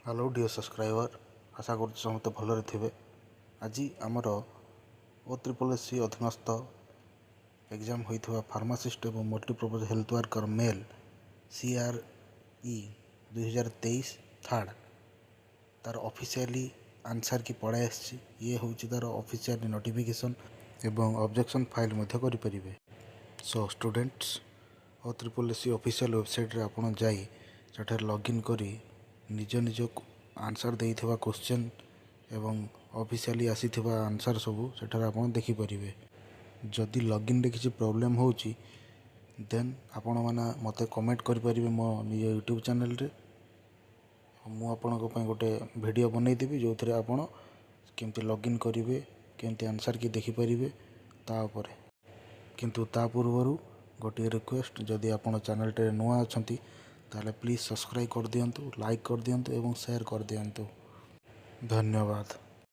Hello deer subscriber, ଆଶା କରୁଛି ସମସ୍ତେ ଭଲରେ ଥିବେ। ଆଜି ଆମର ଓ ତ୍ରିପଲ୍ ଏସ୍ ସି ଅଧୀନସ୍ଥ ଏକ୍ଜାମ୍ ହୋଇଥିବା ଫାର୍ମାସିଷ୍ଟ ଏବଂ multipurpose health worker mail CRE 2023 third ତା'ର ଅଫିସିଆଲି ଆନ୍ସର୍ କି ପଳାଇ ଆସିଛି। ଇଏ ହେଉଛି ତା'ର ଅଫିସିଆଲି ନୋଟିଫିକେସନ୍ ଏବଂ ଅବଜେକ୍ସନ୍ ଫାଇଲ୍ ମଧ୍ୟ କରିପାରିବେ। ସୋ ଷ୍ଟୁଡେଣ୍ଟସ୍, ଓ ତ୍ରିପଲ୍ ଏସ୍ ସି ଅଫିସିଆଲ୍ ୱେବସାଇଟ୍ରେ ଆପଣ ଯାଇ ସେଠାରେ ଲଗ୍ଇନ୍ କରି ନିଜ ନିଜ ଆନ୍ସର୍ ଦେଇଥିବା କୋଶ୍ଚିନ୍ ଏବଂ ଅଫିସିଆଲି ଆସିଥିବା ଆନ୍ସର୍ ସବୁ ସେଠାରେ ଆପଣ ଦେଖିପାରିବେ। ଯଦି ଲଗ୍ଇନ୍ରେ କିଛି ପ୍ରୋବ୍ଲେମ୍ ହେଉଛି, ଦେନ୍ ଆପଣମାନେ ମୋତେ କମେଣ୍ଟ କରିପାରିବେ ମୋ ନିଜ ୟୁଟ୍ୟୁବ୍ ଚ୍ୟାନେଲ୍ରେ। ମୁଁ ଆପଣଙ୍କ ପାଇଁ ଗୋଟେ ଭିଡ଼ିଓ ବନେଇଦେବି, ଯେଉଁଥିରେ ଆପଣ କେମିତି ଲଗ୍ଇନ୍ କରିବେ, କେମିତି ଆନ୍ସର୍ କି ଦେଖିପାରିବେ ତା ଉପରେ। କିନ୍ତୁ ତା ପୂର୍ବରୁ ଗୋଟିଏ ରିକ୍ୱେଷ୍ଟ, ଯଦି ଆପଣ ଚ୍ୟାନେଲ୍ଟିରେ ନୂଆ ଅଛନ୍ତି, ତାହେଲେ ପ୍ଲିଜ୍ ସବସ୍କ୍ରାଇବ୍ କରିଦିଅନ୍ତୁ, ଲାଇକ୍ କରିଦିଅନ୍ତୁ ଏବଂ ସେୟାର କରିଦିଅନ୍ତୁ। ଧନ୍ୟବାଦ।